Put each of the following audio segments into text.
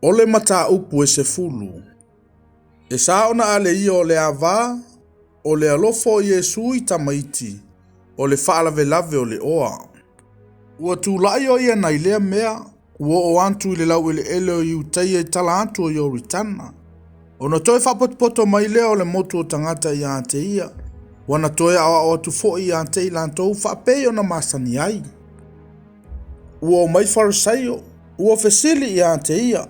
O le mataupu e sefulu. E sa ona ale ia o le ava, o le alofa o Iesu i tamaiti, o le faalavelave o le oa. Ua tulai o ia nai lea mea, ua oo atu i le laueleele o Iutaia i tala atu o Ioritana. Ona toe faapotopoto mai lea o le motu o tagata ia te ia, ua na toe aoao atu foi ia te i latou faapei ona masani ai. Ua omai Farisaio, ua fesili ia te ia,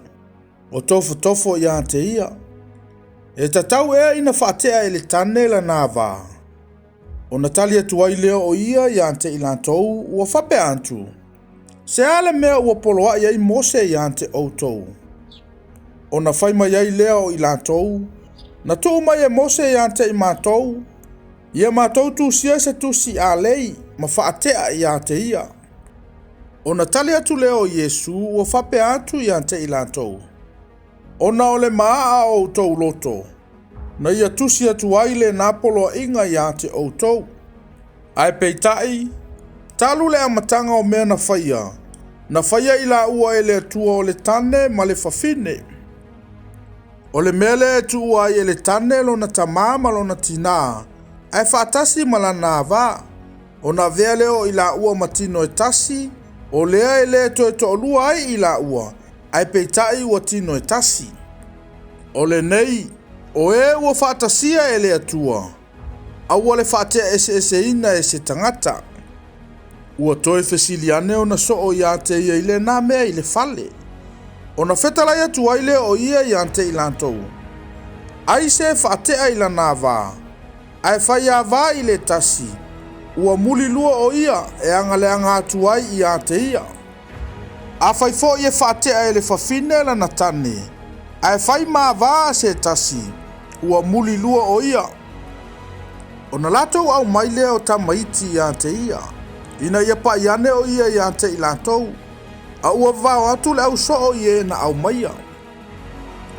o tofotofo ia te ia, E tatau ea ina faatea e le tane lana ava? Ona tali atu ai lea o ia ia te i latou, ua faapea atu, Se a le mea ua poloai ai Mose ia te outou? Ona fai mai ai lea o i latou, Na tuu mai e Mose ia te i matou, ia matou tusia se tusi alei ma faatea ia te ia. Ona tali atu lea o Iesu ua faapea atu ia te i latou, Ona o le maaa o outou loto, na ia tusi atu ai lena poloaiga ia te outou. Ae peitai, talu le amataga o mea na faia, na faia i laua e le Atua o le tane ma le fafine. O le mea lea e tuua ai e le tane lona tamā ma lona tinā, ae faatasi ma lana ava, ona avea lea o i laua ma tino e tasi, o lea e le toe toalua ai i laua, ae peitai ua tino e tasi. O lenei, o e ua faatasia e le Atua, aua le faateaeseeseina e se tagata. Ua toe fesili ane ona soo ia te ia i lena mea i le fale. Ona fetalai atu ai lea o ia ia te i latou, Ai se faatea i lana ava, ae fai ava i le tasi, ua mulilua o ia e agaleaga atu ai ia te ia. Afai foi e faatea e le fafine lana tane, ae fai ma ava se tasi, ua mulilua o ia. Ona latou aumai lea o tamaiti ia te ia, ina ia pai ane o ia ia te i latou, a ua vavao atu le ausoo i e na aumaia.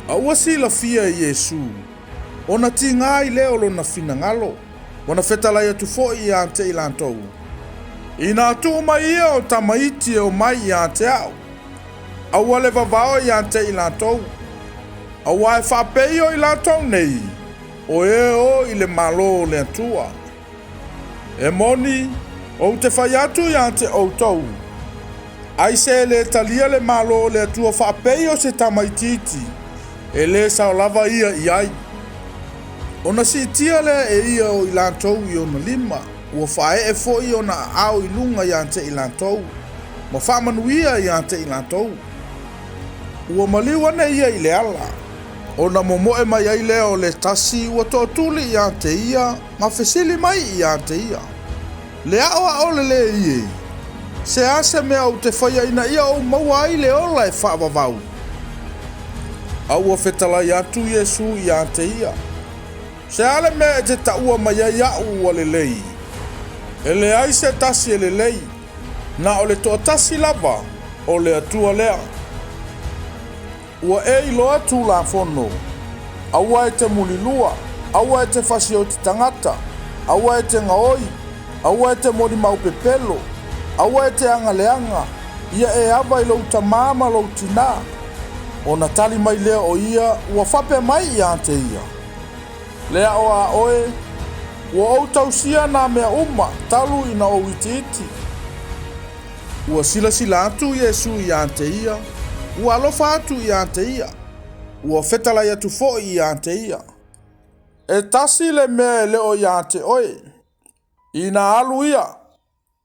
A ua silafia e Iesu, ona tiga ai lea o lona finagalo, ona fetalai atu foi ia te i latou, Ina tuu mai ia o tamaiti e omai ia te a'u, aua le vavao ia te i latou, auā e faapei o i latou nei, o e o i le Malo o le Atua. E moni, ou te fai atu ia te outou, ai se e le talia le Malo o le Atua faapei o se tamaitiiti, e lē sao lava ia i ai. Ona siitia lea e ia o i latou i ona lima, ua faaee foi ona aao i luga ia te i latou, ma faamanuia ia te i latou. Ua maliu ane ia i le ala, ona momoe mai ai lea o le tasi ua tootuli ia te ia ma fesili mai ia te ia, Le aoao lelei e, se a se mea ou te faia ina ia ou maua ai le ola e faavavau? A ua fetalai atu Iesu ia te ia, Se a le mea e te taua mai ai aʻu ua lelei? E leai se tasi e lelei, na o le toatasi lava, o le Atua lea. Ua e iloa Tulafono, aua e te mulilua, aua e te fasioti tagata, aua e te gaoi, aua e te molimau pepelo, aua e te agaleaga, ia e ava i lou tamā ma lou tinā. Ona tali mai lea o ia ua faapea mai ia te ia, Le aʻo a oe, ua ou tausia nā mea uma talu ina ou itiiti. Ua silasila atu Iesu ia te ia, ua alofa atu ia te ia, ua fetalai atu foi ia te ia, E tasi le mea e le o ia te oe, ina alu ia,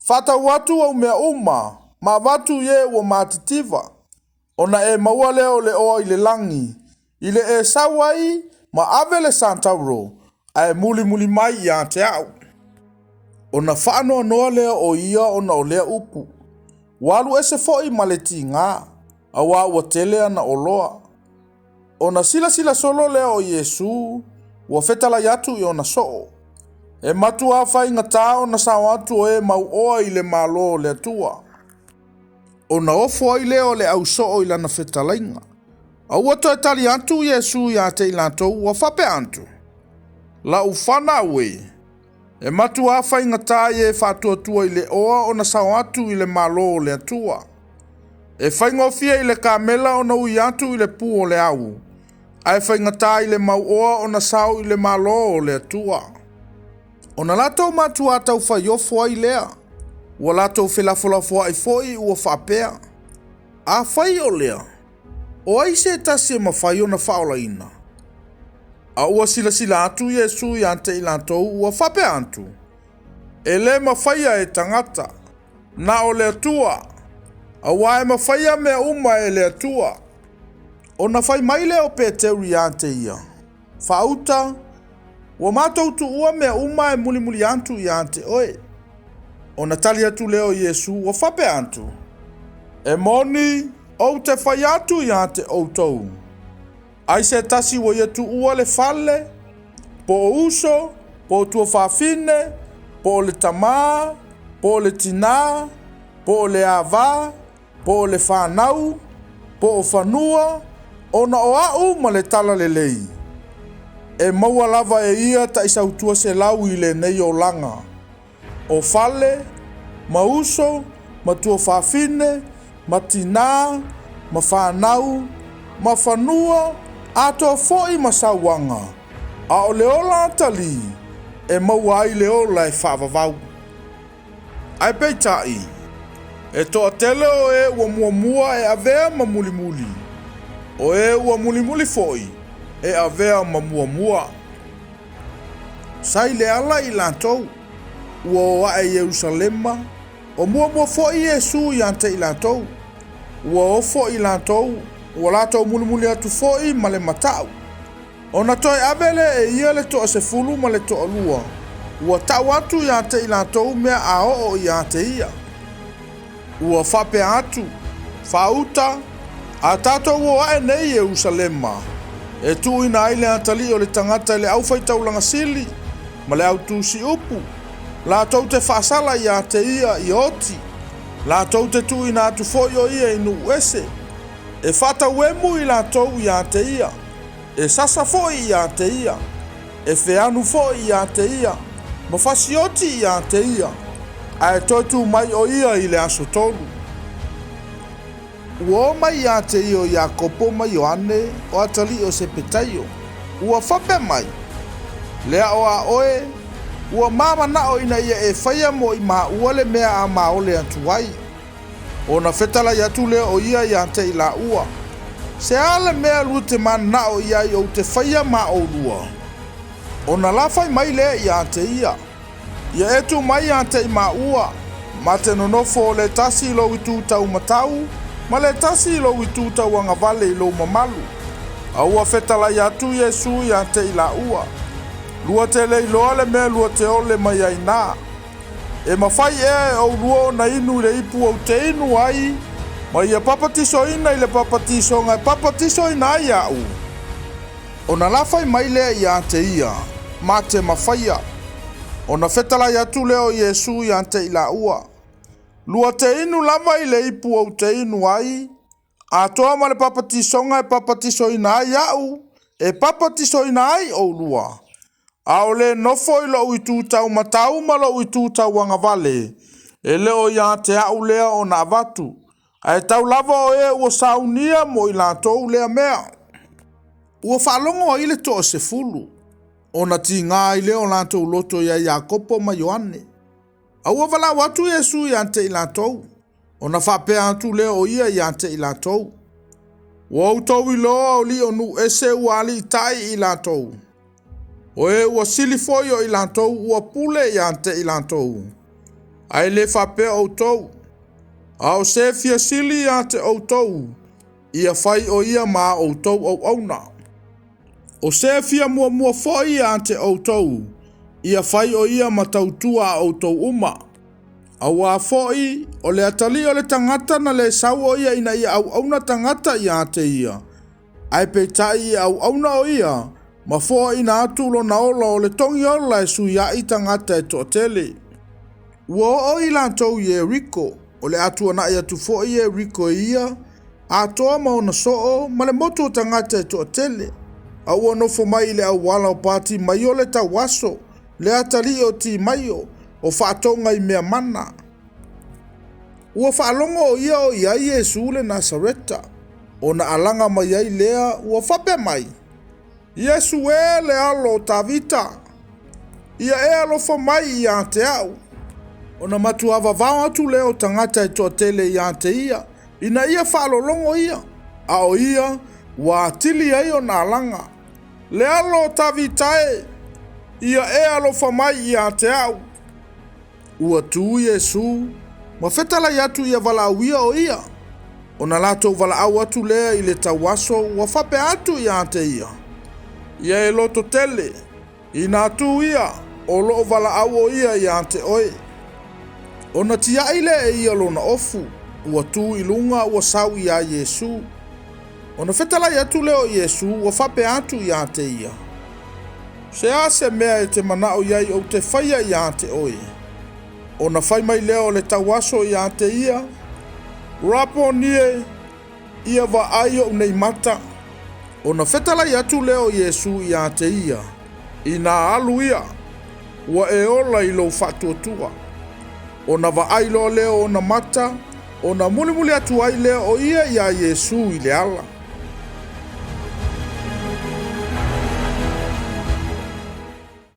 faatau atu ou mea uma, ma avatu i e ua matitiva, ona e maua lea o le oa i le lagi, i le e sau ai ma ave le satauro, ae mulimuli mai ia te a'u. Ona faanoanoa lea o ia ona o lea upu, ua alu ese foi ma le tiga, auā ua tele ana oloa. Ona silasila solo lea o Iesu, ua fetalai atu i ona soo, E matuā faigata ona sao atu o e mauoa i le Malo o le Atua. Ona ofo ai lea o le ausoo i lana fetalaiga. A ua toe tali atu Iesu ia te i latou, ua faapea atu, Lau fanau e, e matuā faigata i e faatuatua i le oa ona sao atu i le Malo o le Atua. E faigofie i le kamela ona ui atu i le pu o le au, ae faigata i le mauoa ona sao i le Malo o le Atua. Ona latou matuā taufaiofo ai lea, ua latou felafolafoai foi ua faapea, Afai o lea, o ai se tasi e mafai ona faaolaina? A ua silasila atu Iesu ia te i latou ua faapea atu, E le mafaia e tagata, na o le Atua, auā e mafaia mea uma e le Atua. Ona fai mai lea o Peteru ia te ia, Faauta, ua matou tuua mea uma ae mulimuli atu ia te oe. Ona tali atu lea o Iesu ua faapea atu, E moni, ou te fai atu ia te outou, ai se tasi ua ia tuua le fale, po o uso, po o tuafafine, po o le tamā, po o le tinā, po o le ava, po o le fanau, po o fanua, ona o a'u ma le Talalelei, e maua lava e ia taisautua selau i lenei olaga, o fale, ma uso, ma tuafafine, ma tinā, ma fanau, ma fanua, atoa foi ma sauaga, a o le ola atalii e maua ai le ola e faavavau. Ae peitai, e toatele o e ua muamua e avea ma mulimuli, o e ua mulimuli foi e avea ma muamua. Sa i le ala i latou, ua o ae i Ierusalema, o muamua foi Iesu ia te i latou. Ua o foi latou, ua latou mulimuli atu foi ma le matau. Ona toe ave lea e ia le toasefulu ma le toalua, ua tau atu ia te i latou mea a oo ia te ia. Ua faapea atu, Faauta, a tatou o ae nei i Ierusalema, e tuuina ai le atalii o le tagata i le aufaitaulaga sili ma le autusiupu, latou te faasala ia te ia ia oti, latou te tuuina atu foi o ia i nuu ese, e faatauemu i latou ia te ia, e sasa foi ia te ia, e feanu foi ia te ia, ma fasioti ia te ia, ae toe tu mai o ia i le aso tolu. Ua o mai ia te ia o Iakopo ma Ioane, o atalii o Sepetaio, ua faapea mai, Le aʻo a oe, ua ma manaʻo ina ia e faia mo i māua le mea a maole atu ai. Ona fetalai atu lea o ia ia te i laua, Se a le mea lua te mananao i ai ou te faia ma ʻolua? Ona la fai mai lea ia te ia, Ia e tu mai ia te i māua, ma te nonofo o le tasi i lou itu taumatau, ma le tasi i lou itu tauagavale i lou mamalu. A ua fetalai atu Iesu ia te i laua, Lua te le iloa le mea lua te ole mai ai na. E mafai ea e ʻolua ona inu i le ipu ou te inu ai, ma ia papatisoina i le papatisoga e papatisoina ai aʻu? Ona lafai mai lea ia te ia, ma te mafaia. Ona fetalai atu lea o Iesu ia te i laua, Lua te inu lava i le ipu ou te inu ai, atoa ma le papatisoga e papatisoina ai aʻu, e papatisoina ai ʻolua. A o le nofo i lou itu taumatau ma lou itu tauagavale, e le o ia te aʻu lea ona avatu, ae tau lava o e ua saunia mo i latou lea mea. Ua faalogo ai le toasefulu, ona tiga ai lea o latou loto iā Iakopo ma Ioane. A ua valaau atu Iesu ia te i latou, ona faapea atu lea o ia ia te i latou, Ua outou iloa o lii o nuu ese ua aliitai i latou, o e ua sili foi o i latou ua pule ia te i latou, ae le faapea outou, a o se fia sili ia te outou, ia fai o ia ma a outou auauna. O se fia muamua foi ia te outou, ia fai o ia ma tautua a outou uma. Auā foi, o le atalii o le tagata na le sau o ia ina ia auauna tagata ia te ia, ae peitai ia auauna o ia ma foaina atu lona ola o le togi ola e suiaʻi tagata e toatele. Ua oo i latou i Ieriko, o le a tuanai atu foi Ieriko e ia, atoa ma ona soo ma le motu o tagata e toatele, a ua nofo mai i le auala o Patimaio le tauaso, le atalii o Timaio, o faatoga i mea mana. Ua faalogo o ia o i ai Iesu le Nasareta, ona alaga mai ai lea ua faapea mai, Iesu e le alo o Tavita, ia e alofa mai ia te au. Ona matua vavao atu lea o tagata e toatele ia te ia, ina ia faalologo ia, a o ia ua atili ai ona alaga. Le alo o Tavita e, ia e alofa mai ia te au. Ua tu Iesu ma fetalai atu ia valaauia o ia. Ona latou valaau atu lea i le tauaso ua faapea atu ia te ia, Ia e loto tele, inā tu ia, o loo valaau o ia ia te oe. Ona tiai lea e ia lona ofu, ua tu i luga ua sau iā Iesu. Ona fetalai atu lea o Iesu ua faapea atu ia te ia, Se a se mea e te manao i ai ou te faia ia te oe? Ona fai mai lea o le tauaso ia te ia, Raponi e, ia vaai ou nei mata. Ona fetalai atu lea o Iesu ia te ia, Inā alu ia, ua e ola i lou faatuatua. Ona vaai loa lea o ona mata, ona mulimuli atu ai lea o ia iā Iesu i le ala.